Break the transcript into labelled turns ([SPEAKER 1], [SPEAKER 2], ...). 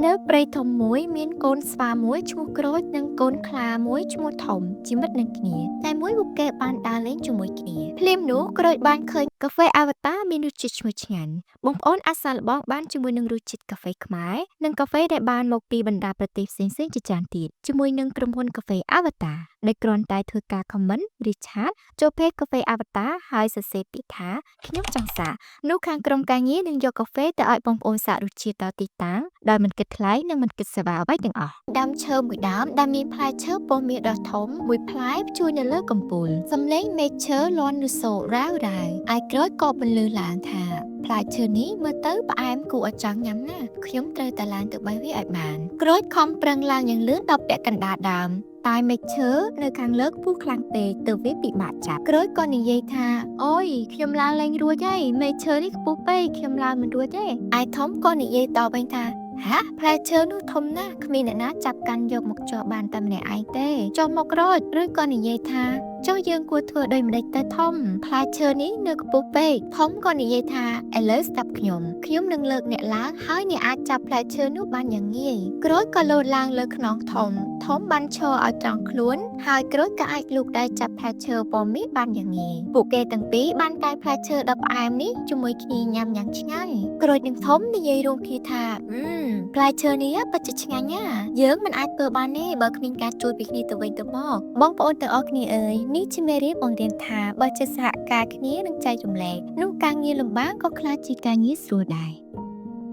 [SPEAKER 1] នៅព្រៃធំមួយមានកូនស្វាមួយឈ្មោះក្រូចនិងកូនខ្លាមួយឈ្មោះធំជាមិត្តនឹងគ្នាតែមួយពួកគេបានដើរលេងជាមួយគ្នាភ្លាមនោះក្រូចបានឃើញកាហ្វេអាវតាមានរសជាតិឈ្ងុយឆ្ងាញ់បងប្អូនអាចសាកល្បងបានជាមួយនឹងរសជាតិកាហ្វេខ្មែរនិងកាហ្វេដែលបានមកពីបណ្ដាប្រទេសផ្សេងៗជាច្រើនទៀតជាមួយនឹងក្រុមហ៊ុនកាហ្វេអាវតាដែលគ្រាន់តែធ្វើការ comment ឬ chat ចូល page កាហ្វេអាវតាហើយសរសេរពាក្យថាខ្ញុំចង់សាកនោះខាងក្រុមការងារនឹងយកកាហ្វេទៅឲ្យបងប្អូនសាករសជាតិដល់ទីតាំងដោយមិនគិតថ្លៃនិងមិនគិតសេវាអ្វីទាំងអស់ដើមឈើមួយដើមដែលមានផ្លែឈើពណ៌មាសដ៏ធំមួយផ្លែព្យួរនៅលើកំពូលសំឡេងមេឃឈើលាន់នូសូររ៉ាវរ៉ាវឯក្រូចក៏បន្លឺឡើងថាផ្លែឈើនេះមើលទៅផ្អែមគួរឲ្យចង់ញ៉ាំណាស់ខ្ញុំត្រូវតែឡើងទៅបេះវាឲ្យបានក្រូចខំប្រឹងឡើងយ៉ាងលឿនដល់ពាក់កណ្ដាលដើមតែមេឃឈើនៅខាងលើខ្ពស់ខ្លាំងពេកទើបវាពិបាកចាប់ក្រូចក៏និយាយថាអូយខ្ញុំឡើងលែងរួចហើយមេឃឈើនេះខ្ពស់ពេកខ្ញុំឡើងមិនរួចទេឯធំក៏និយាយតវិញថាហាផ្លែឈើនោះធំណាស់គ្មានអ្នកណាចាប់កាន់យកមកចោះបានតែម្នាក់ឯងទេចុះមកក្រូចឬក៏និយាយថាចុះយើងគួរធ្វើដូចម្ដេចទៅធំផ្លែឈើនេះនៅខ្ពស់ពេកធំក៏និយាយថាឥឡូវស្ដាប់ខ្ញុំខ្ញុំនឹងលើកអ្នកឡើងហើយអ្នកអាចចាប់ផ្លែឈើនោះបានយ៉ាងងាយក្រូចក៏លោតឡើងលើខ្នងធំធំបានឈរឲ្យត្រង់ខ្លួនហើយក្រូចក៏អាចលូកដៃចាប់ផ្លែឈើពណ៌មាសបានយ៉ាងងាយពួកគេទាំងពីរបានកាយផ្លែឈើដ៏ផ្អែមនេះជាមួយគ្នាញ៉ាំយ៉ាងឆ្ងាញ់ក្រូចនិងធំនិយាយរួមគ្នាថាអឺផ្លែឈើនេះពិតជាឆ្ងាញ់ណាស់យើងមិនអាចធ្វើបានទេបើគ្មានការជួយពីគ្នាទៅវិញទៅមកបងប្អូនទាំងអស់គ្នាអើយនេះជាមេរៀនបង្រៀនថាបើជាសហការគ្នានិងចែករំលែកនោះការងារលំបាកក៏ក្លាយជាការងារស្រួលដែរ។